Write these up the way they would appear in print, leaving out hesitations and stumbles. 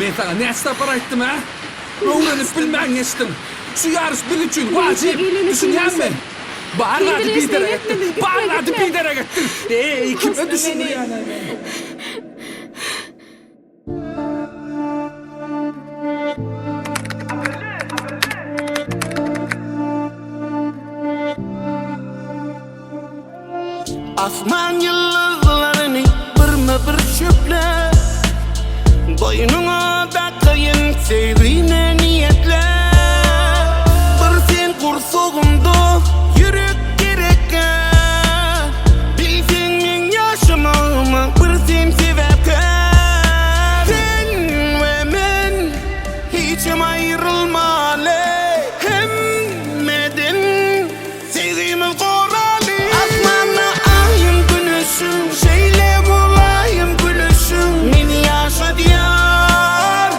Men saňa näçe sapar aýtdym, hä? Öwrenip bilmän geçdiň. Şu ýaryş biz üçin wajyp, düşünýäňmi? Bar zady biderek etdiň, bar zady biderek etdiň. Eý, kime düşündirýän-aý men? Asman ýyldyzlaryny birme-bir çöpläp, Boýnuňa dakaýyn söýgime niýetläp. Bir sen gursagymda ýürek gerekkä, Bilseň meň ýaşamagyma bir sen sebäpkär. Sen we men hiçem aýrylmaly hemmeden. Söýgimiz goraly. Asmanda Aýym Güneşim, şeýle bolaýym gülüşiň. Meni ýaşadýar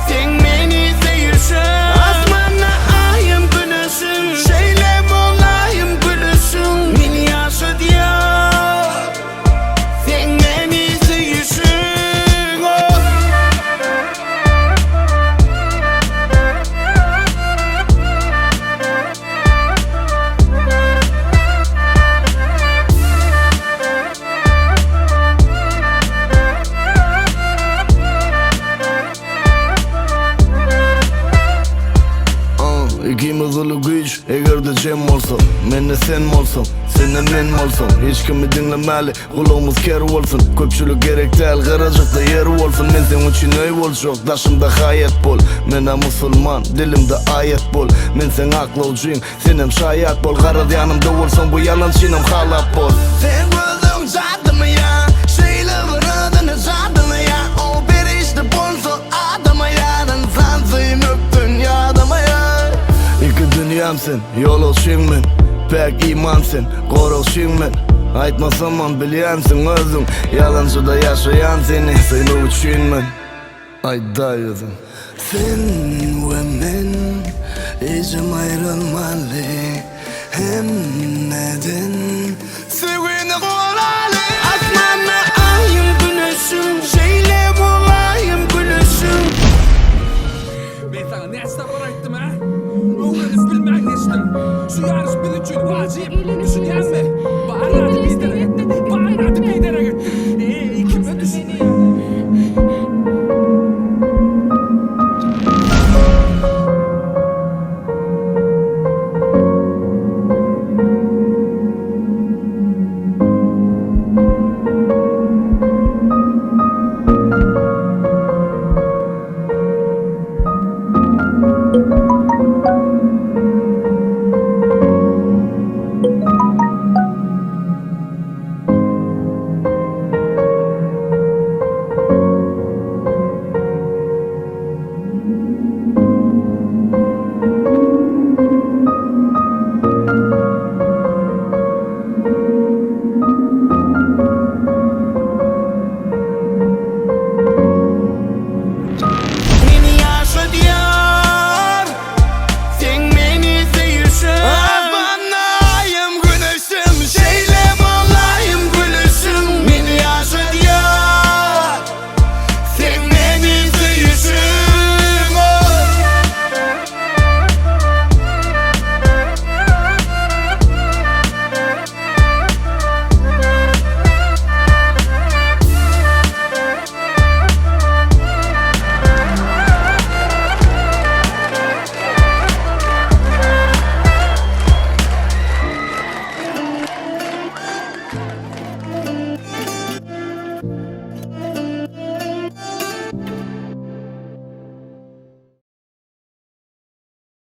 seň meni söýüşiň. Asmanda Aýym Güneşim, şeýle bolaýym gülüşiň. Meni ýaşadýar seň meni söýüşiň. Oh. Ikimiz uly güýç, eger-de jem bolsak Mende sen bolsaň, sende men bolsam Hiç kimi diňlemäli, gulagymyz ker bolsun Köpçülik gerek däl, garajakda ýer bolsun Men seň üçin öý boljak, daşymda haýat bol Menä musulman, dilimde aýat bol Men seň aklawjyň, senem şaýat bol Garaz ýanymda bolsaň bu ýalançynam halap bol. Seň gözüň jadymy ýa, şeýle bir özüni jadylaýa O perişde bolsa adama ýar ynsan söýmekden ýadamaýar. Iki dünýäm sen, ýolagçyň men Päk iman sen, goragçyň men Aýtmasamam bilýänsiň özüň Ýalançyda ýaşaýan seni söýmek üçin men Aýdaý özüň. Sen we men ejem aýrylmaly hemmeden Söýgini goraly. Asmanda Aýym Güneşim şeýle bolaýym gülüşiň. Men saňa näçe sapar aýtdym, hä? Öwrenip bilmän geçdiň. Şu ýaryş biz üçin wajyp.